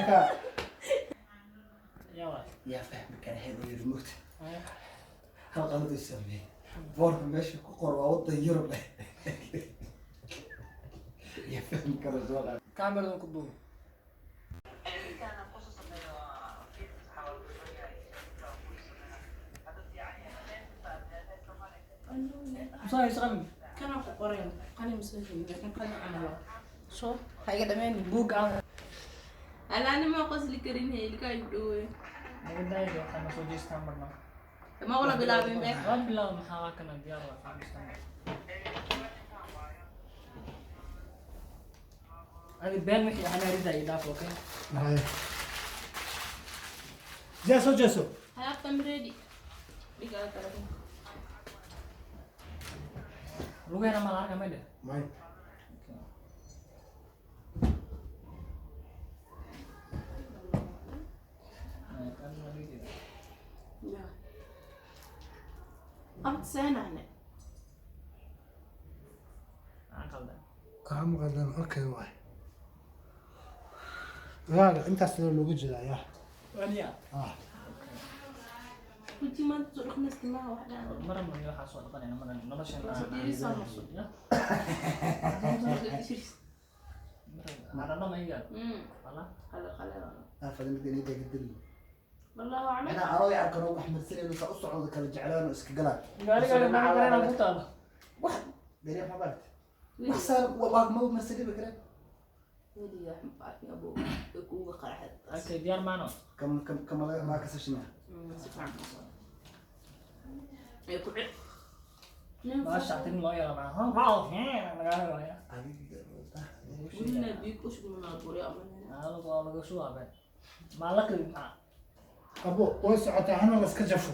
Marka Yaa waay. Yaa fahmi kara heer uu yiri mugta hal qalad uu sameeyey, boorka meesha ku qor waa wadan Yurub eh. Yaa fahmi kara soo qaad. Kaameradan ku duub. Musaa hayso qalin. Kanaan ku qorayn qalin masoo sheegin, laakiin qalin camal waa soo ha iga dhameen. Buugga aan Alaani ma qosli karin, heelka igu dhaweey. Naga daayo, waxaa na soo jeestaan marna. Ma wala bilaabin be. Waa bilaab, maxaa waa kana diyaar waa fahmistaan. Adi been wixii anaa ridaa ii dhaaf, okay? Haya. Jeeso, jeeso. Hayaabtan ready dhigaa telefoon. Lugeena ma la arka may dheh. May. Qabta seenahne. Aan qaldan. Kaa maqadan, okay waay. Lugahaaga intaas loo looga jeedaa yaa. Waniya. Ah. Weji maanta soo dhaqmaysta maaha wax dhan. Maran ma waxaa soo dhaqanayna maran noloshan. Diirisaa noqon. Ya. Maran ma iga. Wala. Qale qale. Aafada mid inay dagadil. Wallahu aclam. Macnaha arooy arkan oo wax marsanayno saa u socdo kala jeclaan oo iska galaan. Gaariga ma garan ku taalo. Wax beri ma baart wax saar waa ma marsanayba karaan. Weligaa wax ma arkin abo way kuuga qaraxad. Okay, diyaar maano. Kam kam kama laga maa ka sashina. Si fiican ay ku ciq. Ma shactin loo yeelo macna. Ha, wow, hee, laga helayaa. Welina biyo ku shubnaa buri ama. Aa, lagu waa laga shubaabay. Ma la qibin maxaa? Abo, way socotaa, hana la iska jafo.